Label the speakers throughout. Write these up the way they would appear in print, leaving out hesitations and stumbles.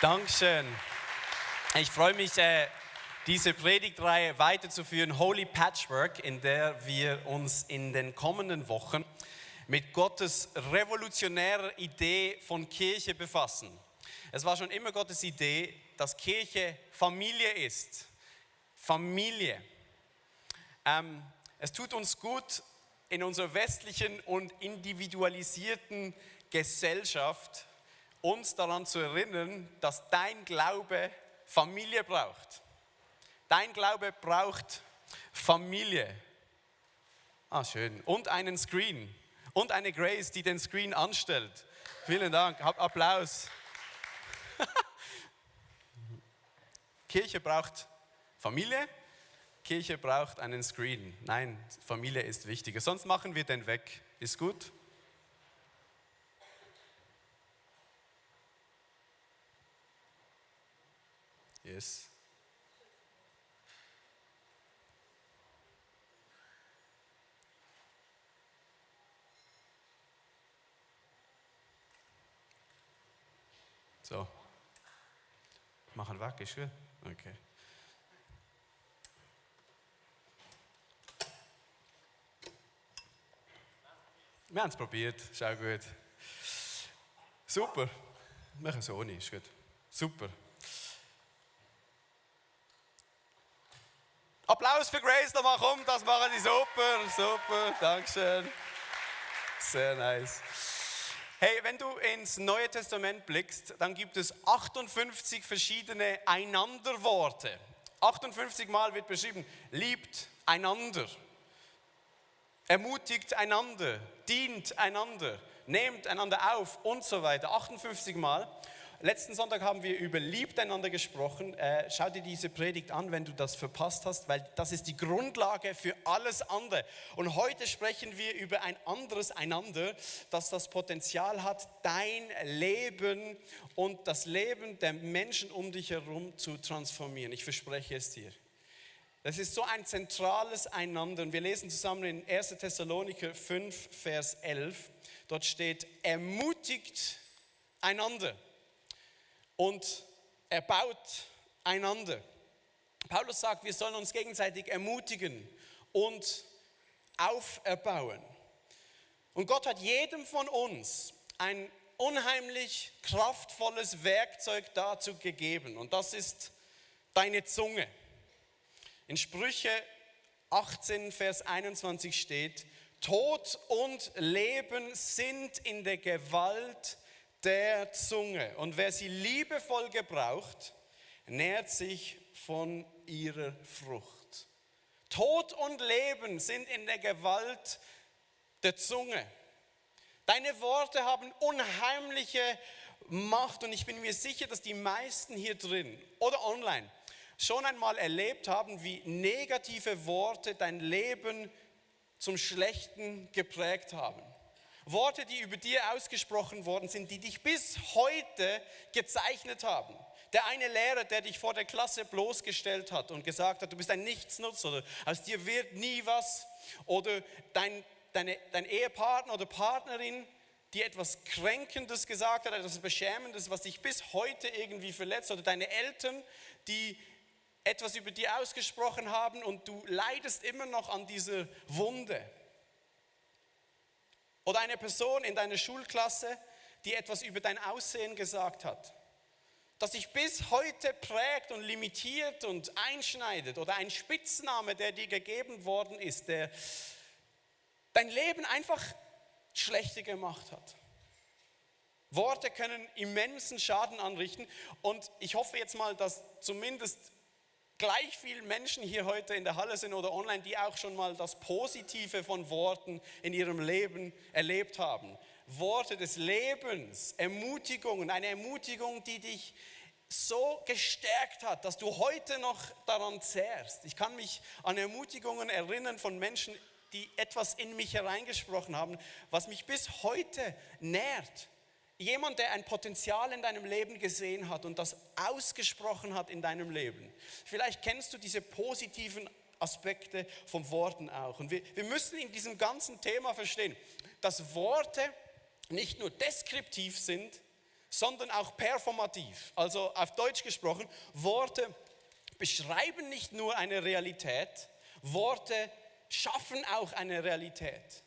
Speaker 1: Dankeschön. Ich freue mich, diese Predigtreihe weiterzuführen, Holy Patchwork, in der wir uns in den kommenden Wochen mit Gottes revolutionärer Idee von Kirche befassen. Es war schon immer Gottes Idee, dass Kirche Familie ist. Familie. Es tut uns gut, in unserer westlichen und individualisierten Gesellschaft uns daran zu erinnern, dass dein Glaube Familie braucht. Dein Glaube braucht Familie. Ah, schön. Und einen Screen. Und eine Grace, die den Screen anstellt. Vielen Dank. Applaus. Kirche braucht Familie. Kirche braucht einen Screen. Nein, Familie ist wichtiger. Sonst machen wir den weg. Ist gut? Yes. So. Machen weg, ist gut? Okay. Wir haben es probiert, ist auch gut. Super. Wir machen es ohne, ist gut. Super. Applaus für Grace nochmal, komm, das machen die super, super, Dankeschön. Sehr nice. Hey, wenn du ins Neue Testament blickst, dann gibt es 58 verschiedene Einanderworte. 58 Mal wird beschrieben, liebt einander, ermutigt einander, dient einander, nehmt einander auf und so weiter. 58 Mal. Letzten Sonntag haben wir über liebt einander gesprochen. Schau dir diese Predigt an, wenn du das verpasst hast, weil das ist die Grundlage für alles andere. Und heute sprechen wir über ein anderes Einander, das das Potenzial hat, dein Leben und das Leben der Menschen um dich herum zu transformieren. Ich verspreche es dir. Das ist so ein zentrales Einander. Und wir lesen zusammen in 1. Thessaloniker 5, Vers 11. Dort steht, ermutigt einander. Und erbaut einander. Paulus sagt, wir sollen uns gegenseitig ermutigen und auferbauen. Und Gott hat jedem von uns ein unheimlich kraftvolles Werkzeug dazu gegeben. Und das ist deine Zunge. In Sprüche 18, Vers 21 steht, Tod und Leben sind in der Gewalt der Zunge. Und wer sie liebevoll gebraucht, nährt sich von ihrer Frucht. Tod und Leben sind in der Gewalt der Zunge. Deine Worte haben unheimliche Macht und ich bin mir sicher, dass die meisten hier drin oder online schon einmal erlebt haben, wie negative Worte dein Leben zum Schlechten geprägt haben. Worte, die über dir ausgesprochen worden sind, die dich bis heute gezeichnet haben. Der eine Lehrer, der dich vor der Klasse bloßgestellt hat und gesagt hat, du bist ein Nichtsnutz oder aus dir wird nie was. Oder dein Ehepartner oder Partnerin, die etwas Kränkendes gesagt hat, etwas Beschämendes, was dich bis heute irgendwie verletzt. Oder deine Eltern, die etwas über dir ausgesprochen haben und du leidest immer noch an dieser Wunde. Oder eine Person in deiner Schulklasse, die etwas über dein Aussehen gesagt hat, das dich bis heute prägt und limitiert und einschneidet. Oder ein Spitzname, der dir gegeben worden ist, der dein Leben einfach schlechter gemacht hat. Worte können immensen Schaden anrichten und ich hoffe jetzt mal, dass zumindest gleich viele Menschen hier heute in der Halle sind oder online, die auch schon mal das Positive von Worten in ihrem Leben erlebt haben. Worte des Lebens, Ermutigungen, eine Ermutigung, die dich so gestärkt hat, dass du heute noch daran zehrst. Ich kann mich an Ermutigungen erinnern von Menschen, die etwas in mich hereingesprochen haben, was mich bis heute nährt. Jemand, der ein Potenzial in deinem Leben gesehen hat und das ausgesprochen hat in deinem Leben. Vielleicht kennst du diese positiven Aspekte von Worten auch. Und wir müssen in diesem ganzen Thema verstehen, dass Worte nicht nur deskriptiv sind, sondern auch performativ. Also auf Deutsch gesprochen, Worte beschreiben nicht nur eine Realität, Worte schaffen auch eine Realität.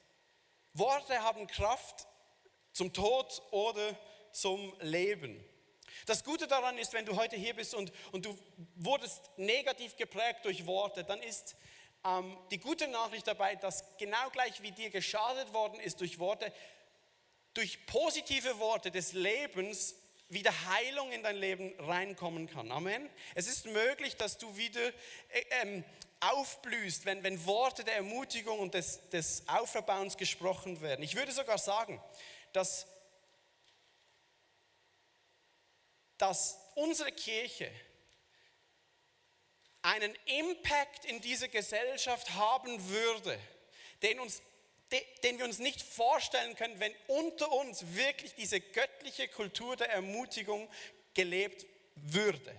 Speaker 1: Worte haben Kraft zum Tod oder zum Leben. Das Gute daran ist, wenn du heute hier bist und du wurdest negativ geprägt durch Worte, dann ist die gute Nachricht dabei, dass genau gleich wie dir geschadet worden ist durch Worte, durch positive Worte des Lebens wieder Heilung in dein Leben reinkommen kann. Amen. Es ist möglich, dass du wieder aufblühst, wenn Worte der Ermutigung und des Auferbauens gesprochen werden. Ich würde sogar sagen, dass unsere Kirche einen Impact in dieser Gesellschaft haben würde, den wir uns nicht vorstellen können, wenn unter uns wirklich diese göttliche Kultur der Ermutigung gelebt würde.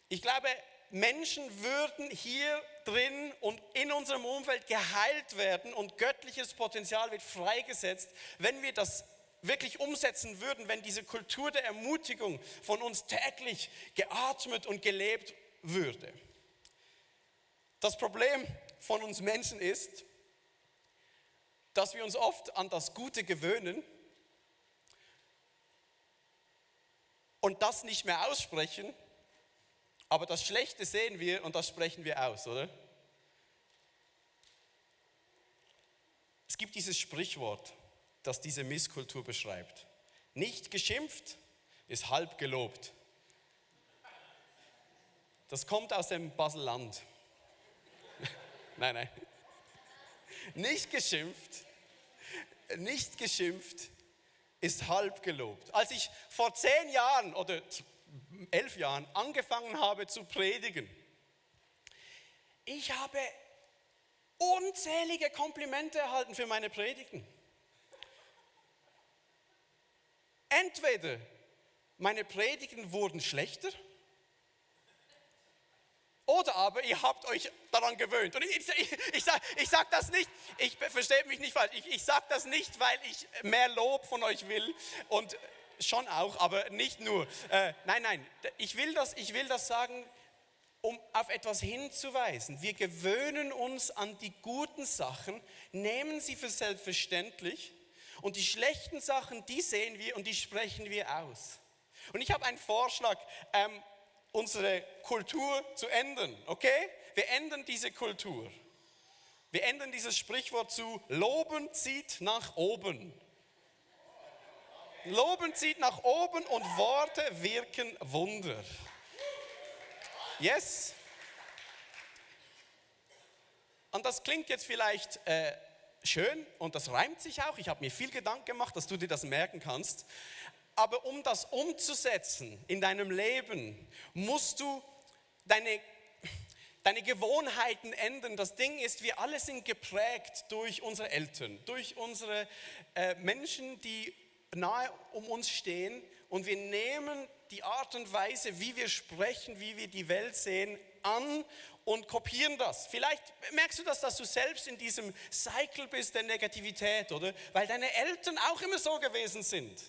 Speaker 1: Ich glaube, Menschen würden hier drin und in unserem Umfeld geheilt werden und göttliches Potenzial wird freigesetzt, wenn wir das wirklich umsetzen würden, wenn diese Kultur der Ermutigung von uns täglich geatmet und gelebt würde. Das Problem von uns Menschen ist, dass wir uns oft an das Gute gewöhnen und das nicht mehr aussprechen, aber das Schlechte sehen wir und das sprechen wir aus, oder? Es gibt dieses Sprichwort, das diese Misskultur beschreibt. Nicht geschimpft ist halb gelobt. Das kommt aus dem Baselland. Nein. Nicht geschimpft ist halb gelobt. Als ich vor 10 Jahren oder 11 Jahren angefangen habe zu predigen, ich habe unzählige Komplimente erhalten für meine Predigten. Entweder meine Predigten wurden schlechter, oder aber ihr habt euch daran gewöhnt. Und ich sage das nicht, versteht mich nicht falsch, ich sage das nicht, weil ich mehr Lob von euch will und schon auch, aber nicht nur. Nein, ich will das sagen, um auf etwas hinzuweisen. Wir gewöhnen uns an die guten Sachen, nehmen sie für selbstverständlich und die schlechten Sachen, die sehen wir und die sprechen wir aus. Und ich habe einen Vorschlag, unsere Kultur zu ändern, okay? Wir ändern diese Kultur. Wir ändern dieses Sprichwort zu Loben zieht nach oben. Loben zieht nach oben und Worte wirken Wunder. Yes? Und das klingt jetzt vielleicht schön und das reimt sich auch. Ich habe mir viel Gedanken gemacht, dass du dir das merken kannst. Aber um das umzusetzen in deinem Leben, musst du deine Gewohnheiten ändern. Das Ding ist, wir alle sind geprägt durch unsere Eltern, durch unsere Menschen, die nahe um uns stehen. Und wir nehmen die Art und Weise, wie wir sprechen, wie wir die Welt sehen, an und kopieren das. Vielleicht merkst du das, dass du selbst in diesem Cycle bist der Negativität, oder? Weil deine Eltern auch immer so gewesen sind.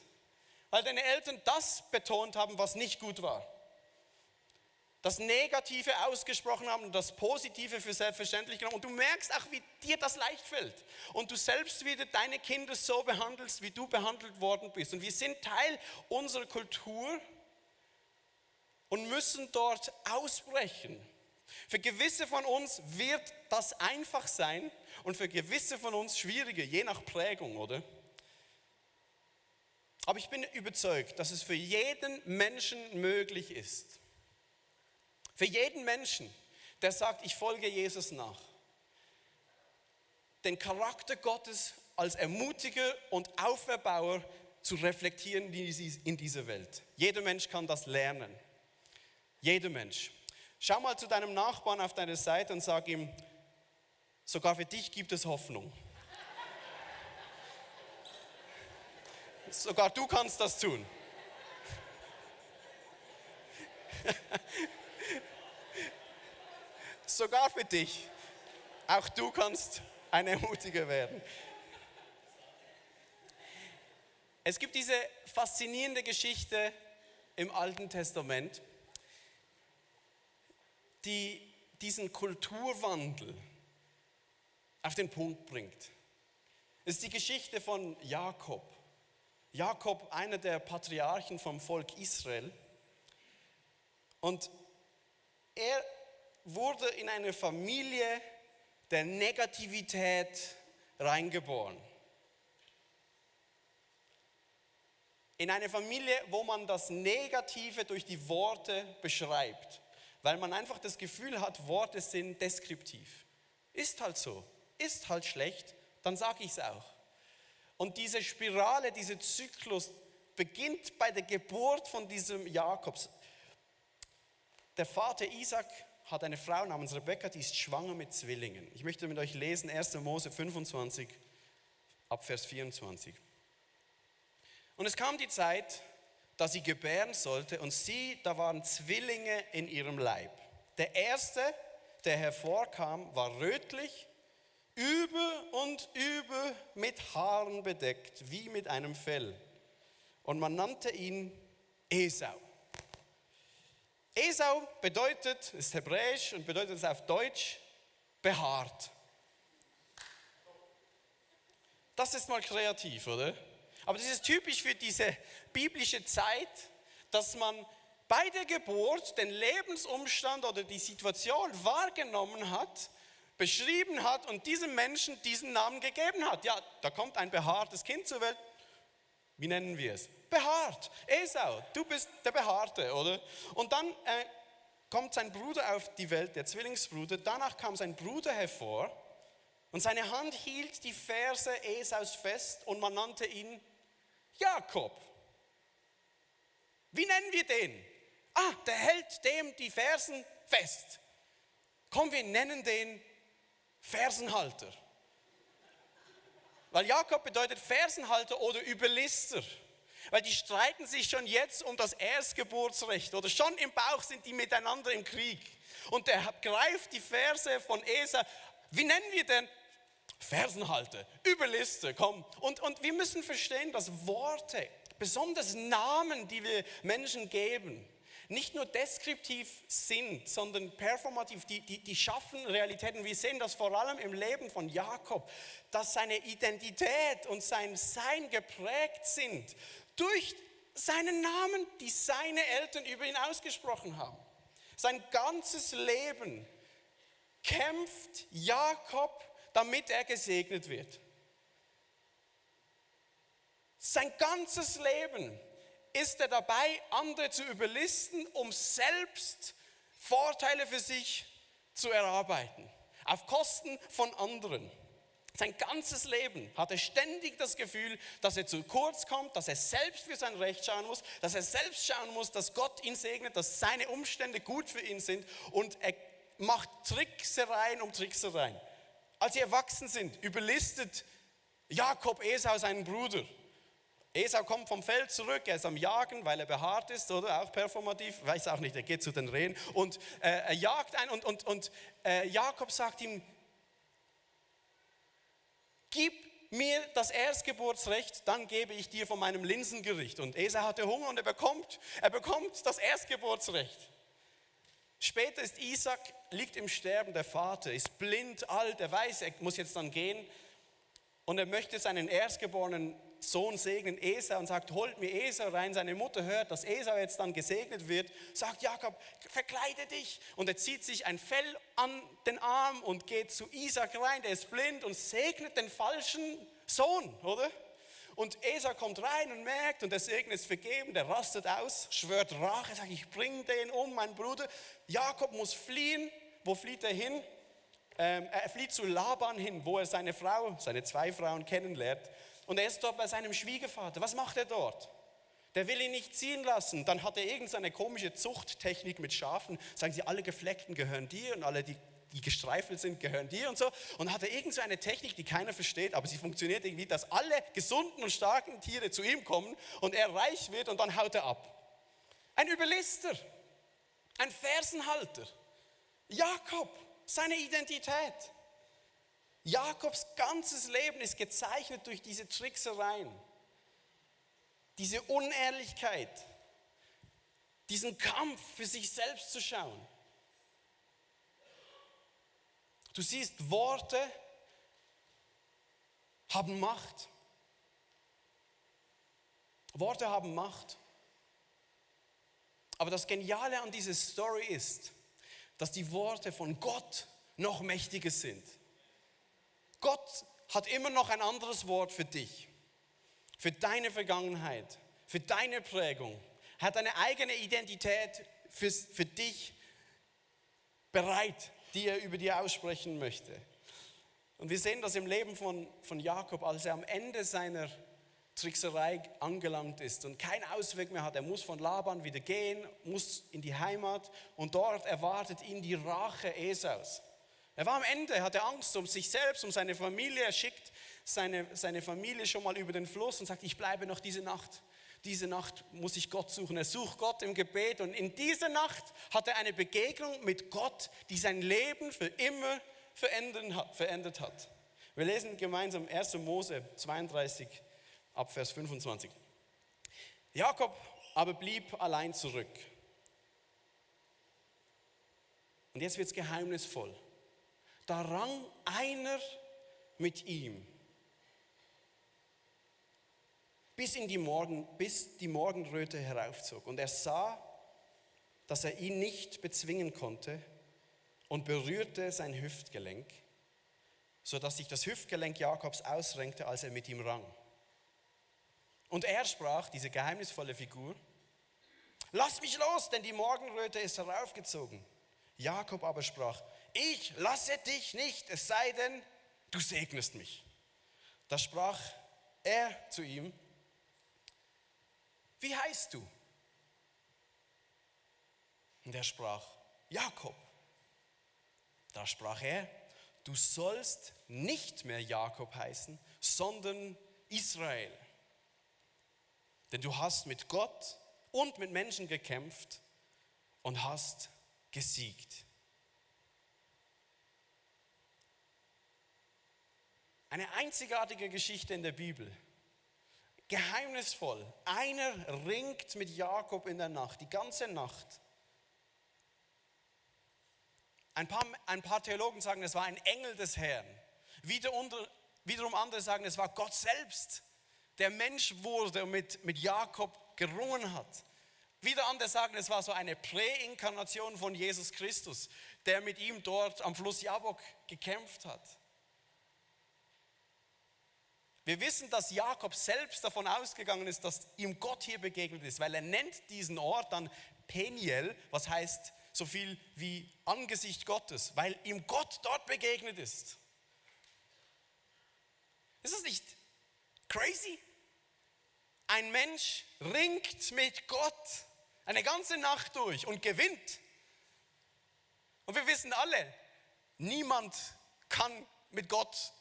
Speaker 1: Weil deine Eltern das betont haben, was nicht gut war. Das Negative ausgesprochen haben und das Positive für selbstverständlich genommen. Und du merkst auch, wie dir das leicht fällt. Und du selbst wieder deine Kinder so behandelst, wie du behandelt worden bist. Und wir sind Teil unserer Kultur und müssen dort ausbrechen. Für gewisse von uns wird das einfach sein und für gewisse von uns schwieriger, je nach Prägung, oder? Aber ich bin überzeugt, dass es für jeden Menschen möglich ist. Für jeden Menschen, der sagt, ich folge Jesus nach. Den Charakter Gottes als Ermutiger und Auferbauer zu reflektieren in dieser Welt. Jeder Mensch kann das lernen. Jeder Mensch. Schau mal zu deinem Nachbarn auf deiner Seite und sag ihm, sogar für dich gibt es Hoffnung. Sogar du kannst das tun. Sogar für dich. Auch du kannst ein Ermutiger werden. Es gibt diese faszinierende Geschichte im Alten Testament, die diesen Kulturwandel auf den Punkt bringt. Es ist die Geschichte von Jakob. Jakob, einer der Patriarchen vom Volk Israel. Und er wurde in eine Familie der Negativität reingeboren. In eine Familie, wo man das Negative durch die Worte beschreibt, weil man einfach das Gefühl hat, Worte sind deskriptiv. Ist halt so, ist halt schlecht, dann sage ich es auch. Und diese Spirale, dieser Zyklus beginnt bei der Geburt von diesem Jakobs. Der Vater Isaac hat eine Frau namens Rebekka, die ist schwanger mit Zwillingen. Ich möchte mit euch lesen 1. Mose 25, ab Vers 24. Und es kam die Zeit, da sie gebären sollte, und sieh, da waren Zwillinge in ihrem Leib. Der erste, der hervorkam, war rötlich, über und über mit Haaren bedeckt, wie mit einem Fell. Und man nannte ihn Esau. Esau bedeutet, ist hebräisch und bedeutet es auf Deutsch, behaart. Das ist mal kreativ, oder? Aber das ist typisch für diese biblische Zeit, dass man bei der Geburt den Lebensumstand oder die Situation wahrgenommen hat, beschrieben hat und diesem Menschen diesen Namen gegeben hat. Ja, da kommt ein behaartes Kind zur Welt. Wie nennen wir es? Behaart. Esau, du bist der Behaarte, oder? Und dann kommt sein Bruder auf die Welt, der Zwillingsbruder. Danach kam sein Bruder hervor und seine Hand hielt die Ferse Esaus fest und man nannte ihn Jakob. Wie nennen wir den? Ah, der hält dem die Fersen fest. Komm, wir nennen den Fersenhalter. Weil Jakob bedeutet Fersenhalter oder Überlister. Weil die streiten sich schon jetzt um das Erstgeburtsrecht. Oder schon im Bauch sind die miteinander im Krieg. Und der greift die Ferse von Esau. Wie nennen wir den? Fersenhalter, Überlister, komm. Und wir müssen verstehen, dass Worte, besonders Namen, die wir Menschen geben, nicht nur deskriptiv sind, sondern performativ, die schaffen Realitäten. Wir sehen das vor allem im Leben von Jakob, dass seine Identität und sein Sein geprägt sind durch seinen Namen, die seine Eltern über ihn ausgesprochen haben. Sein ganzes Leben kämpft Jakob, damit er gesegnet wird. Sein ganzes Leben ist er dabei, andere zu überlisten, um selbst Vorteile für sich zu erarbeiten, auf Kosten von anderen. Sein ganzes Leben hat er ständig das Gefühl, dass er zu kurz kommt, dass er selbst für sein Recht schauen muss, dass er selbst schauen muss, dass Gott ihn segnet, dass seine Umstände gut für ihn sind, und er macht Tricksereien um Tricksereien. Als sie erwachsen sind, überlistet Jakob Esau seinen Bruder. Esau kommt vom Feld zurück, er ist am Jagen, weil er behaart ist, oder auch performativ, weiß auch nicht, er geht zu den Rehen und er jagt einen und Jakob sagt ihm, gib mir das Erstgeburtsrecht, dann gebe ich dir von meinem Linsengericht. Und Esau hatte Hunger und er bekommt das Erstgeburtsrecht. Später ist Isaac, liegt im Sterben, der Vater ist blind, alt, er weiß, er muss jetzt dann gehen und er möchte seinen erstgeborenen Sohn segnen, Esau, und sagt, holt mir Esau rein. Seine Mutter hört, dass Esau jetzt dann gesegnet wird, sagt Jakob, verkleide dich. Und er zieht sich ein Fell an den Arm und geht zu Isaac rein, der ist blind, und segnet den falschen Sohn, oder? Und Esau kommt rein und merkt, und der Segen ist vergeben, der rastet aus, schwört Rache, sagt, ich bringe den um, mein Bruder. Jakob muss fliehen. Wo flieht er hin? Er flieht zu Laban hin, wo er seine zwei Frauen kennenlernt. Und er ist dort bei seinem Schwiegervater. Was macht er dort? Der will ihn nicht ziehen lassen. Dann hat er irgendeine komische Zuchttechnik mit Schafen. Sagen sie, alle Gefleckten gehören dir und alle, die gestreifelt sind, gehören dir und so. Und hat er irgendeine Technik, die keiner versteht, aber sie funktioniert irgendwie, dass alle gesunden und starken Tiere zu ihm kommen und er reich wird und dann haut er ab. Ein Überlister, ein Fersenhalter. Jakob, seine Identität. Jakobs ganzes Leben ist gezeichnet durch diese Tricksereien. diese Unehrlichkeit, diesen Kampf für sich selbst zu schauen. Du siehst, Worte haben Macht. Worte haben Macht. Aber das Geniale an dieser Story ist, dass die Worte von Gott noch mächtiger sind. Gott hat immer noch ein anderes Wort für dich, für deine Vergangenheit, für deine Prägung. Er hat eine eigene Identität für dich bereit, die er über dir aussprechen möchte. Und wir sehen das im Leben von Jakob, als er am Ende seiner Trickserei angelangt ist und keinen Ausweg mehr hat. Er muss von Laban wieder gehen, muss in die Heimat und dort erwartet ihn die Rache Esaus. Er war am Ende, er hatte Angst um sich selbst, um seine Familie. Er schickt seine Familie schon mal über den Fluss und sagt, ich bleibe noch diese Nacht. Diese Nacht muss ich Gott suchen. Er sucht Gott im Gebet und in dieser Nacht hat er eine Begegnung mit Gott, die sein Leben für immer verändert hat. Wir lesen gemeinsam 1. Mose 32 ab Vers 25. Jakob aber blieb allein zurück. Und jetzt wird es geheimnisvoll. Da rang einer mit ihm, bis die Morgenröte heraufzog. Und er sah, dass er ihn nicht bezwingen konnte und berührte sein Hüftgelenk, sodass sich das Hüftgelenk Jakobs ausrenkte, als er mit ihm rang. Und er sprach, diese geheimnisvolle Figur, lass mich los, denn die Morgenröte ist heraufgezogen. Jakob aber sprach, ich lasse dich nicht, es sei denn, du segnest mich. Da sprach er zu ihm, wie heißt du? Und er sprach, Jakob. Da sprach er, du sollst nicht mehr Jakob heißen, sondern Israel. Denn du hast mit Gott und mit Menschen gekämpft und hast gesiegt. Eine einzigartige Geschichte in der Bibel. Geheimnisvoll. Einer ringt mit Jakob in der Nacht, die ganze Nacht. Ein paar Theologen sagen, es war ein Engel des Herrn. Wiederum andere sagen, es war Gott selbst, der Mensch wurde und mit Jakob gerungen hat. Wieder andere sagen, es war so eine Präinkarnation von Jesus Christus, der mit ihm dort am Fluss Jabok gekämpft hat. Wir wissen, dass Jakob selbst davon ausgegangen ist, dass ihm Gott hier begegnet ist, weil er nennt diesen Ort dann Peniel, was heißt so viel wie Angesicht Gottes, weil ihm Gott dort begegnet ist. Ist das nicht crazy? Ein Mensch ringt mit Gott eine ganze Nacht durch und gewinnt. Und wir wissen alle, niemand kann mit Gott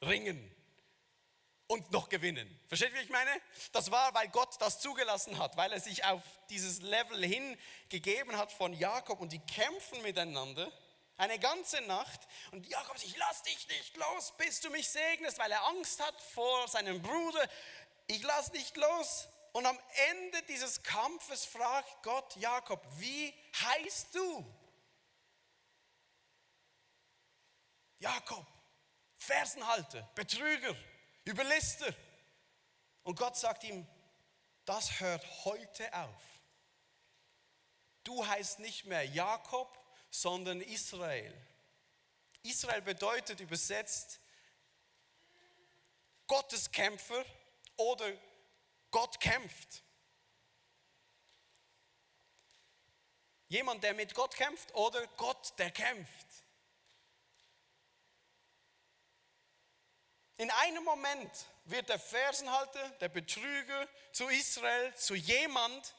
Speaker 1: ringen und noch gewinnen. Versteht ihr, wie ich meine? Das war, weil Gott das zugelassen hat, weil er sich auf dieses Level hingegeben hat von Jakob und die kämpfen miteinander eine ganze Nacht und Jakob sagt, ich lass dich nicht los, bis du mich segnest, weil er Angst hat vor seinem Bruder. Ich lass nicht los. Und am Ende dieses Kampfes fragt Gott Jakob, wie heißt du? Jakob, Fersenhalter, Betrüger, Überlister. Und Gott sagt ihm, das hört heute auf. Du heißt nicht mehr Jakob, sondern Israel. Israel bedeutet übersetzt Gotteskämpfer oder Gott kämpft. Jemand, der mit Gott kämpft oder Gott, der kämpft. In einem Moment wird der Fersenhalter, der Betrüger zu Israel, zu jemand,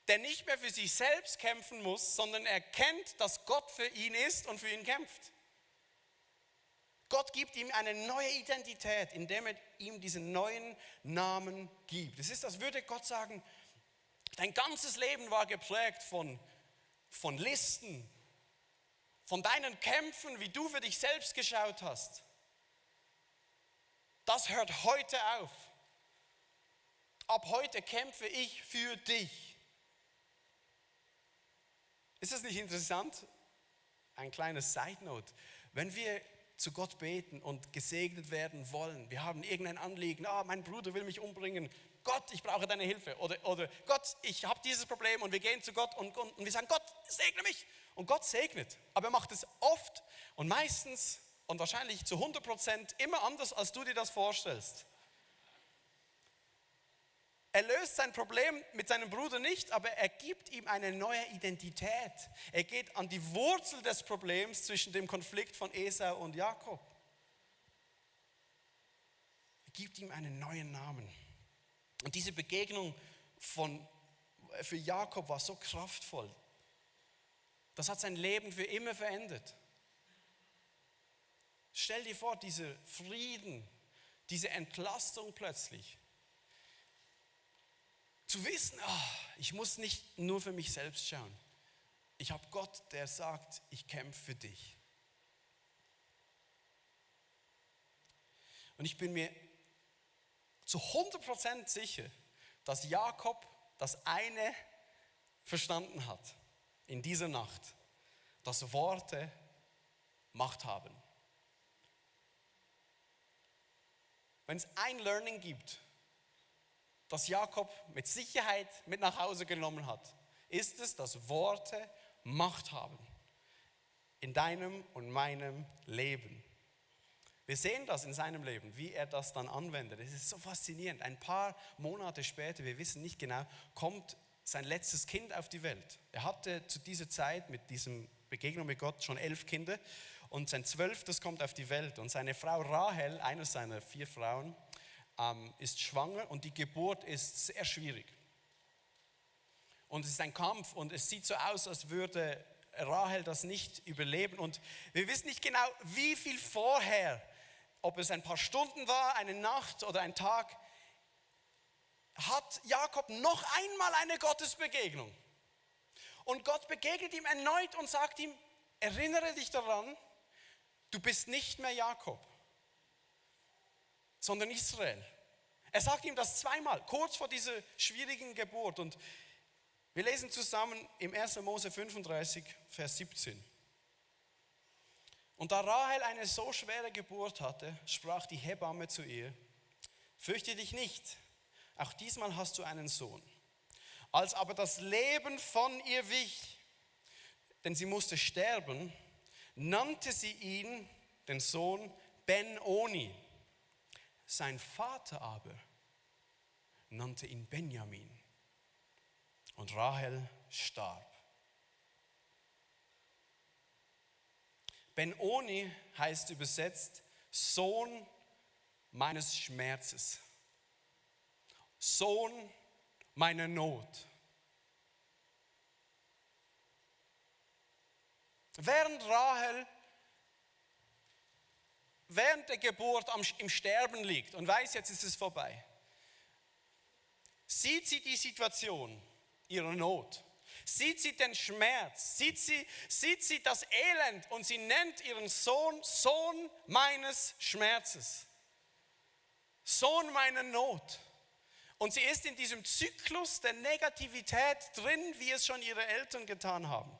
Speaker 1: der nicht mehr für sich selbst kämpfen muss, sondern erkennt, dass Gott für ihn ist und für ihn kämpft. Gott gibt ihm eine neue Identität, indem er ihm diesen neuen Namen gibt. Es ist, als würde Gott sagen, dein ganzes Leben war geprägt von Listen, von deinen Kämpfen, wie du für dich selbst geschaut hast. Das hört heute auf. ab heute kämpfe ich für dich. Ist das nicht interessant? Ein kleines Side-Note. Wenn wir zu Gott beten und gesegnet werden wollen, wir haben irgendein Anliegen, mein Bruder will mich umbringen, Gott, ich brauche deine Hilfe. Oder Gott, ich habe dieses Problem und wir gehen zu Gott und wir sagen, Gott, segne mich. Und Gott segnet. Aber er macht es oft und meistens und wahrscheinlich zu 100% immer anders, als du dir das vorstellst. Er löst sein Problem mit seinem Bruder nicht, aber er gibt ihm eine neue Identität. Er geht an die Wurzel des Problems zwischen dem Konflikt von Esau und Jakob. Er gibt ihm einen neuen Namen. Und diese Begegnung für Jakob war so kraftvoll. Das hat sein Leben für immer verändert. Stell dir vor, dieser Frieden, diese Entlastung plötzlich. Zu wissen, ich muss nicht nur für mich selbst schauen. Ich habe Gott, der sagt, ich kämpfe für dich. Und ich bin mir zu 100% sicher, dass Jakob das eine verstanden hat in dieser Nacht, dass Worte Macht haben. Wenn es ein Learning gibt, das Jakob mit Sicherheit mit nach Hause genommen hat, ist es, dass Worte Macht haben in deinem und meinem Leben. Wir sehen das in seinem Leben, wie er das dann anwendet. Es ist so faszinierend. Ein paar Monate später, wir wissen nicht genau, kommt sein letztes Kind auf die Welt. Er hatte zu dieser Zeit mit diesem Begegnung mit Gott schon 11 Kinder und sein 12. kommt auf die Welt. Und seine Frau Rahel, eine seiner 4 Frauen, ist schwanger und die Geburt ist sehr schwierig. Und es ist ein Kampf und es sieht so aus, als würde Rahel das nicht überleben. Und wir wissen nicht genau, wie viel vorher, ob es ein paar Stunden war, eine Nacht oder ein Tag, hat Jakob noch einmal eine Gottesbegegnung. Und Gott begegnet ihm erneut und sagt ihm, erinnere dich daran, du bist nicht mehr Jakob, sondern Israel. Er sagt ihm das zweimal, kurz vor dieser schwierigen Geburt. Und wir lesen zusammen im 1. Mose 35, Vers 17. Und da Rahel eine so schwere Geburt hatte, sprach die Hebamme zu ihr, fürchte dich nicht, auch diesmal hast du einen Sohn. Als aber das Leben von ihr wich, denn sie musste sterben, nannte sie ihn, den Sohn, Ben-Oni. Sein Vater aber nannte ihn Benjamin. Und Rahel starb. Ben-Oni heißt übersetzt Sohn meines Schmerzes. Sohn meiner Not. Während Rahel während der Geburt im Sterben liegt und weiß, jetzt ist es vorbei, sieht sie die Situation ihrer Not, sieht sie den Schmerz, sieht sie das Elend und sie nennt ihren Sohn Sohn meines Schmerzes, Sohn meiner Not. Und sie ist in diesem Zyklus der Negativität drin, wie es schon ihre Eltern getan haben.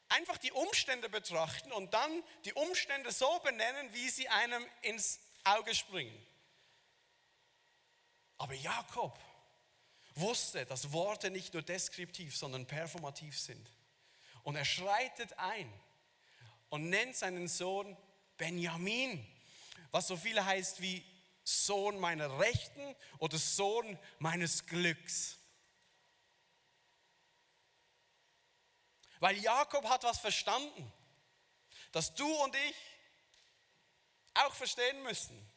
Speaker 1: Einfach die Umstände betrachten und dann die Umstände so benennen, wie sie einem ins Auge springen. Aber Jakob wusste, dass Worte nicht nur deskriptiv, sondern performativ sind. Und er schreitet ein und nennt seinen Sohn Benjamin, was so viel heißt wie Sohn meiner Rechten oder Sohn meines Glücks. Weil Jakob hat was verstanden, das du und ich auch verstehen müssen.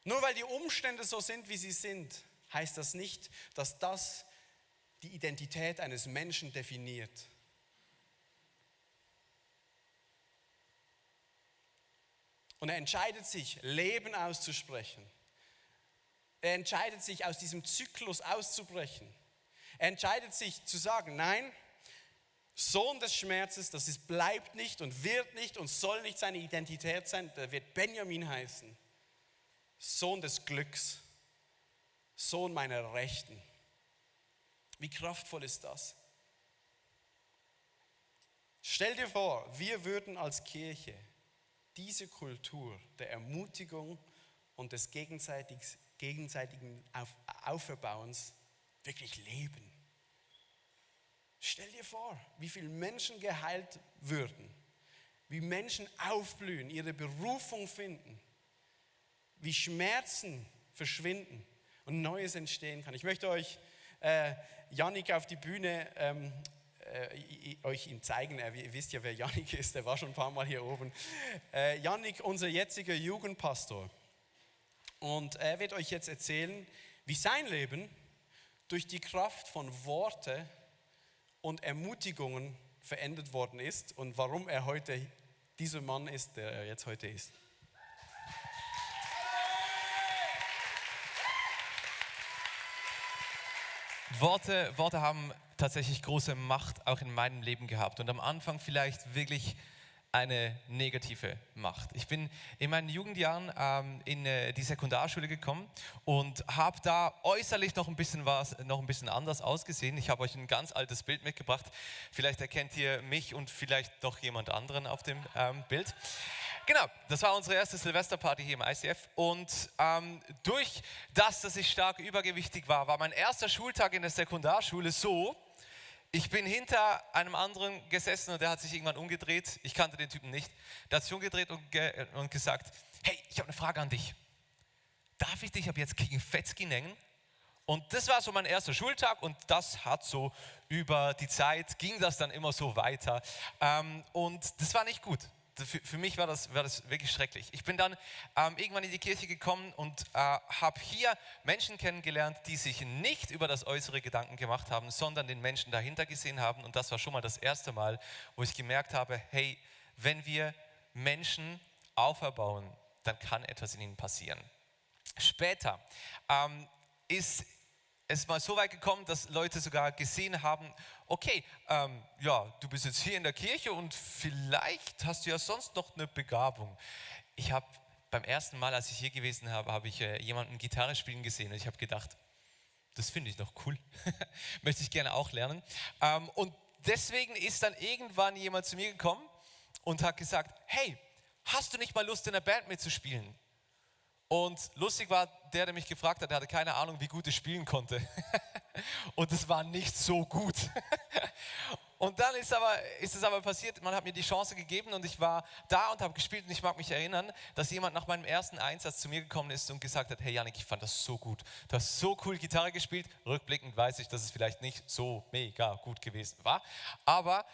Speaker 1: Nur weil die Umstände so sind, wie sie sind, heißt das nicht, dass das die Identität eines Menschen definiert. Und er entscheidet sich, Leben auszusprechen. Er entscheidet sich, aus diesem Zyklus auszubrechen. Er entscheidet sich zu sagen, nein, Sohn des Schmerzes, bleibt nicht und wird nicht und soll nicht seine Identität sein, der wird Benjamin heißen. Sohn des Glücks, Sohn meiner Rechten. Wie kraftvoll ist das? Stell dir vor, wir würden als Kirche diese Kultur der Ermutigung und des gegenseitigen Auferbauens wirklich leben. Stell dir vor, wie viele Menschen geheilt würden, wie Menschen aufblühen, ihre Berufung finden, wie Schmerzen verschwinden und Neues entstehen kann. Ich möchte euch Yannick auf die Bühne euch ihn zeigen. Ihr wisst ja, wer Yannick ist, der war schon ein paar Mal hier oben. Yannick, unser jetziger Jugendpastor. Und er wird euch jetzt erzählen, wie sein Leben durch die Kraft von Worte und Ermutigungen verändert worden ist und warum er heute dieser Mann ist, der er jetzt heute ist.
Speaker 2: Worte haben tatsächlich große Macht auch in meinem Leben gehabt und am Anfang vielleicht wirklich eine negative Macht. Ich bin in meinen Jugendjahren in die Sekundarschule gekommen und habe da äußerlich noch ein bisschen anders ausgesehen. Ich habe euch ein ganz altes Bild mitgebracht. Vielleicht erkennt ihr mich und vielleicht noch jemand anderen auf dem Bild. Genau, das war unsere erste Silvesterparty hier im ICF und durch das, dass ich stark übergewichtig war, war mein erster Schultag in der Sekundarschule so: Ich bin hinter einem anderen gesessen und der hat sich irgendwann umgedreht. Ich kannte den Typen nicht. Der hat sich umgedreht und gesagt: Hey, ich habe eine Frage an dich. Darf ich dich ab jetzt King Fetzky nennen? Und das war so mein erster Schultag und das hat so über die Zeit, ging das dann immer so weiter. Und das war nicht gut. Für mich war das wirklich schrecklich. Ich bin dann irgendwann in die Kirche gekommen und habe hier Menschen kennengelernt, die sich nicht über das äußere Gedanken gemacht haben, sondern den Menschen dahinter gesehen haben. Und das war schon mal das erste Mal, wo ich gemerkt habe, hey, wenn wir Menschen auferbauen, dann kann etwas in ihnen passieren. Später ist es mal so weit gekommen, dass Leute sogar gesehen haben, okay, ja, du bist jetzt hier in der Kirche und vielleicht hast du ja sonst noch eine Begabung. Ich habe beim ersten Mal, als ich hier gewesen habe ich jemanden Gitarre spielen gesehen und ich habe gedacht, das finde ich noch cool, möchte ich gerne auch lernen. Und deswegen ist dann irgendwann jemand zu mir gekommen und hat gesagt, hey, hast du nicht mal Lust in der Band mitzuspielen? Und lustig war, der mich gefragt hat, der hatte keine Ahnung, wie gut ich spielen konnte. Und es war nicht so gut. Und dann ist es aber passiert, man hat mir die Chance gegeben und ich war da und habe gespielt und ich mag mich erinnern, dass jemand nach meinem ersten Einsatz zu mir gekommen ist und gesagt hat, hey Yannick, ich fand das so gut. Du hast so cool Gitarre gespielt. Rückblickend weiß ich, dass es vielleicht nicht so mega gut gewesen war. Aber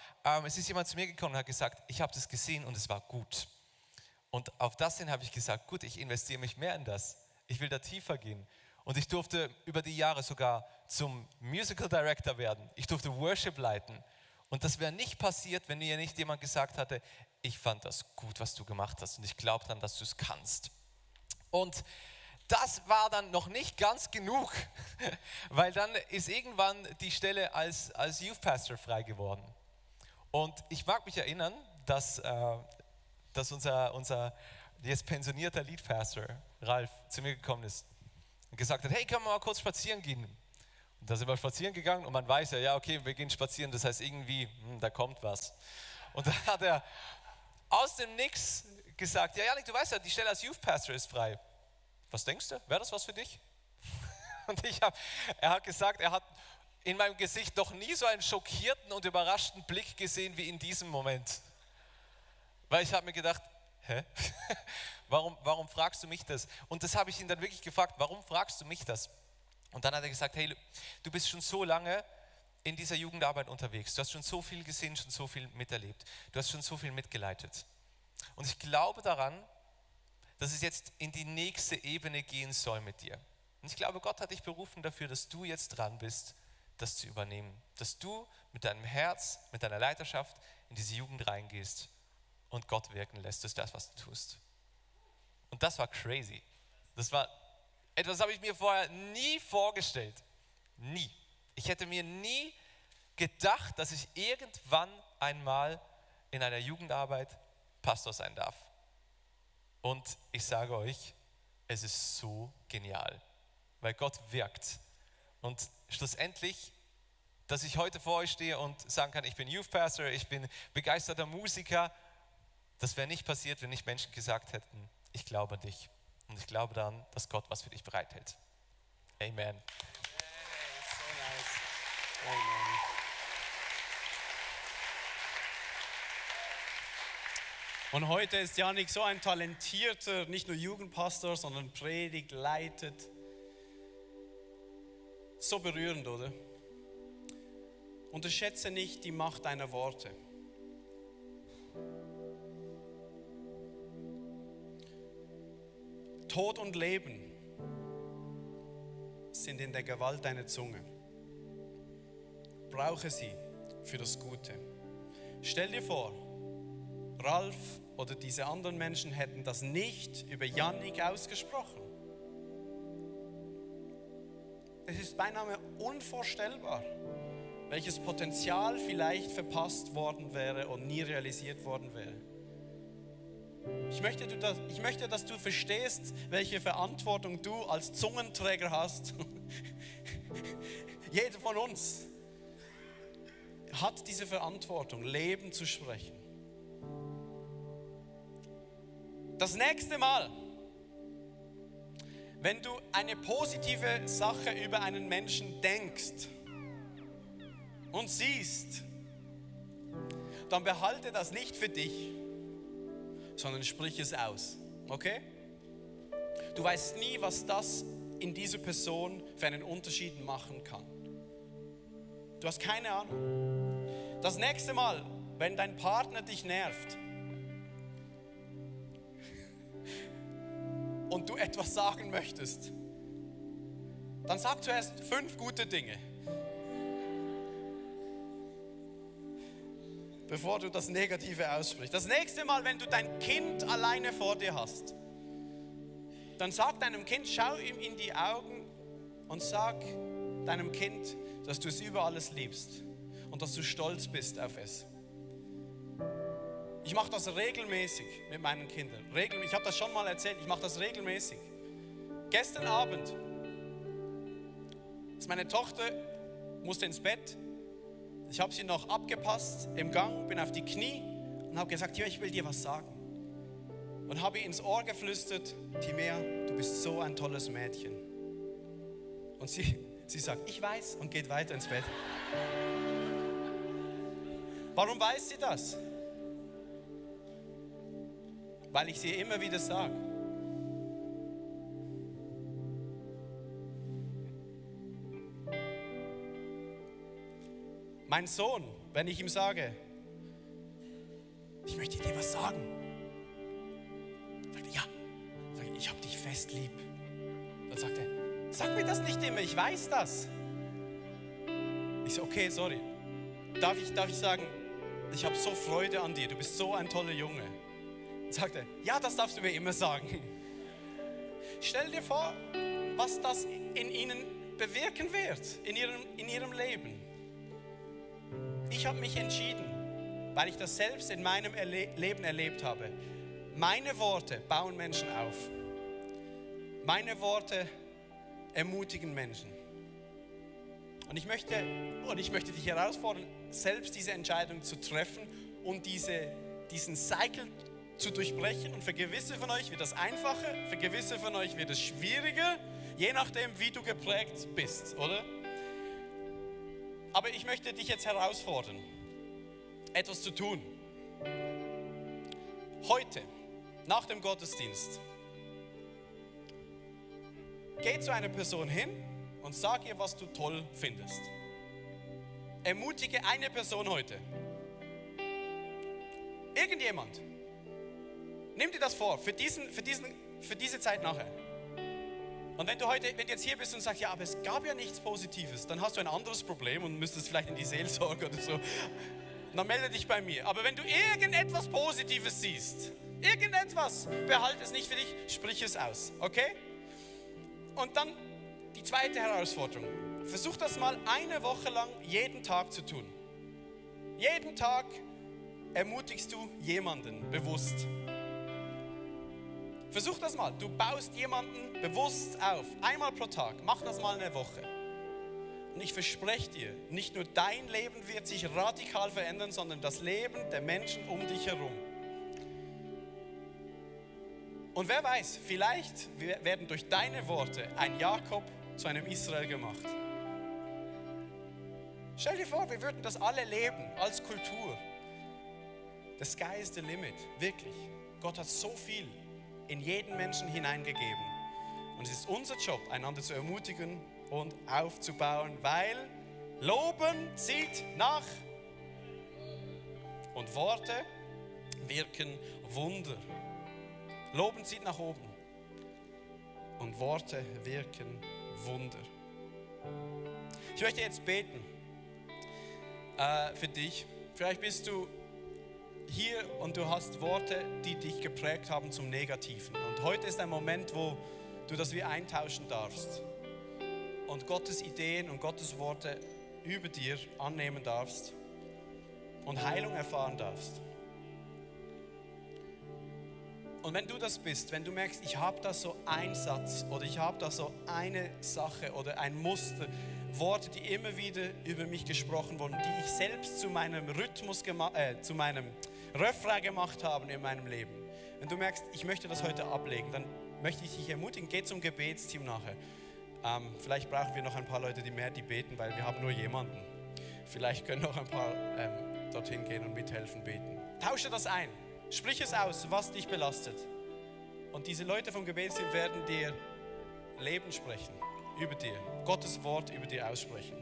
Speaker 2: es ist jemand zu mir gekommen und hat gesagt, ich habe das gesehen und es war gut. Und auf das hin habe ich gesagt, gut, ich investiere mich mehr in das. Ich will da tiefer gehen. Und ich durfte über die Jahre sogar zum Musical Director werden. Ich durfte Worship leiten. Und das wäre nicht passiert, wenn mir nicht jemand gesagt hatte, ich fand das gut, was du gemacht hast und ich glaube dann, dass du es kannst. Und das war dann noch nicht ganz genug, weil dann ist irgendwann die Stelle als Youth Pastor frei geworden. Und ich mag mich erinnern, dass unser jetzt pensionierter Lead Pastor, Ralf, zu mir gekommen ist und gesagt hat, hey, können wir mal kurz spazieren gehen? Und da sind wir spazieren gegangen und man weiß ja, okay, wir gehen spazieren, das heißt irgendwie, da kommt was. Und da hat er aus dem Nix gesagt, ja Yannick, du weißt ja, die Stelle als Youth Pastor ist frei. Was denkst du, wäre das was für dich? Und er hat gesagt, er hat in meinem Gesicht noch nie so einen schockierten und überraschten Blick gesehen wie in diesem Moment. Weil ich habe mir gedacht, hä? Warum fragst du mich das? Und das habe ich ihn dann wirklich gefragt, warum fragst du mich das? Und dann hat er gesagt, hey, du bist schon so lange in dieser Jugendarbeit unterwegs. Du hast schon so viel gesehen, schon so viel miterlebt. Du hast schon so viel mitgeleitet. Und ich glaube daran, dass es jetzt in die nächste Ebene gehen soll mit dir. Und ich glaube, Gott hat dich berufen dafür, dass du jetzt dran bist, das zu übernehmen. Dass du mit deinem Herz, mit deiner Leiterschaft in diese Jugend reingehst und Gott wirken lässt, das ist das, was du tust. Und das war crazy. Das war etwas, das habe ich mir vorher nie vorgestellt. Nie. Ich hätte mir nie gedacht, dass ich irgendwann einmal in einer Jugendarbeit Pastor sein darf. Und ich sage euch, es ist so genial, weil Gott wirkt. Und schlussendlich, dass ich heute vor euch stehe und sagen kann, ich bin Youth Pastor, ich bin begeisterter Musiker, das wäre nicht passiert, wenn nicht Menschen gesagt hätten, ich glaube an dich und ich glaube daran, dass Gott was für dich bereithält. Amen.
Speaker 1: Und heute ist Janik so ein talentierter, nicht nur Jugendpastor, sondern predigt, leitet. So berührend, oder? Unterschätze nicht die Macht deiner Worte. Tod und Leben sind in der Gewalt deiner Zunge. Brauche sie für das Gute. Stell dir vor, Ralf oder diese anderen Menschen hätten das nicht über Janik ausgesprochen. Es ist beinahe unvorstellbar, welches Potenzial vielleicht verpasst worden wäre und nie realisiert worden wäre. Ich möchte, dass du verstehst, welche Verantwortung du als Zungenträger hast. Jeder von uns hat diese Verantwortung, Leben zu sprechen. Das nächste Mal, wenn du eine positive Sache über einen Menschen denkst und siehst, dann behalte das nicht für dich, sondern sprich es aus, okay? Du weißt nie, was das in dieser Person für einen Unterschied machen kann. Du hast keine Ahnung. Das nächste Mal, wenn dein Partner dich nervt und du etwas sagen möchtest, dann sag zuerst 5 gute Dinge, bevor du das Negative aussprichst. Das nächste Mal, wenn du dein Kind alleine vor dir hast, dann sag deinem Kind, schau ihm in die Augen und sag deinem Kind, dass du es über alles liebst und dass du stolz bist auf es. Ich mache das regelmäßig mit meinen Kindern. Ich habe das schon mal erzählt, ich mache das regelmäßig. Gestern Abend ist meine Tochter, musste ins Bett. Ich habe sie noch abgepasst im Gang, bin auf die Knie und habe gesagt, ja, ich will dir was sagen. Und habe ihr ins Ohr geflüstert, Timea, du bist so ein tolles Mädchen. Und sie sagt, ich weiß, und geht weiter ins Bett. Warum weiß sie das? Weil ich sie immer wieder sage. Mein Sohn, wenn ich ihm sage, ich möchte dir was sagen, sagt er, ja, sage ich habe dich fest lieb. Dann sagt er, sag mir das nicht immer, ich weiß das. Ich so, okay, sorry. Darf ich sagen, ich habe so Freude an dir, du bist so ein toller Junge. Dann sagt er, ja, das darfst du mir immer sagen. Stell dir vor, was das in ihnen bewirken wird, in ihrem Leben. Ich habe mich entschieden, weil ich das selbst in meinem Leben erlebt habe. Meine Worte bauen Menschen auf. Meine Worte ermutigen Menschen. Und ich möchte dich herausfordern, selbst diese Entscheidung zu treffen und diesen Cycle zu durchbrechen. Und für gewisse von euch wird das einfacher, für gewisse von euch wird es schwieriger, je nachdem, wie du geprägt bist, oder? Aber ich möchte dich jetzt herausfordern, etwas zu tun. Heute, nach dem Gottesdienst, geh zu einer Person hin und sag ihr, was du toll findest. Ermutige eine Person heute. Irgendjemand. Nimm dir das vor, für diese Zeit nachher. Und wenn du jetzt hier bist und sagst, ja, aber es gab ja nichts Positives, dann hast du ein anderes Problem und müsstest vielleicht in die Seelsorge oder so. Dann melde dich bei mir. Aber wenn du irgendetwas Positives siehst, irgendetwas, behalte es nicht für dich, sprich es aus, okay? Und dann die zweite Herausforderung. Versuch das mal eine Woche lang jeden Tag zu tun. Jeden Tag ermutigst du jemanden bewusst. Versuch das mal. Du baust jemanden bewusst auf. Einmal pro Tag. Mach das mal eine Woche. Und ich verspreche dir, nicht nur dein Leben wird sich radikal verändern, sondern das Leben der Menschen um dich herum. Und wer weiß, vielleicht werden durch deine Worte ein Jakob zu einem Israel gemacht. Stell dir vor, wir würden das alle leben als Kultur. The sky is the limit, wirklich. Gott hat so viel in jeden Menschen hineingegeben. Und es ist unser Job, einander zu ermutigen und aufzubauen, weil Loben zieht nach und Worte wirken Wunder. Loben zieht nach oben und Worte wirken Wunder. Ich möchte jetzt beten für dich. Vielleicht bist du hier und du hast Worte, die dich geprägt haben zum Negativen. Und heute ist ein Moment, wo du das wie eintauschen darfst und Gottes Ideen und Gottes Worte über dir annehmen darfst und Heilung erfahren darfst. Und wenn du das bist, wenn du merkst, ich habe da so einen Satz oder ich habe da so eine Sache oder ein Muster, Worte, die immer wieder über mich gesprochen wurden, die ich selbst zu meinem Rhythmus, zu meinem Refrain gemacht habe in meinem Leben. Wenn du merkst, ich möchte das heute ablegen, dann möchte ich dich ermutigen, geh zum Gebetsteam nachher. Vielleicht brauchen wir noch ein paar Leute, die beten, weil wir haben nur jemanden. Vielleicht können noch ein paar dorthin gehen und mithelfen beten. Tausche das ein, sprich es aus, was dich belastet. Und diese Leute vom Gebetsteam werden dir Leben sprechen, über dir, Gottes Wort über dir aussprechen.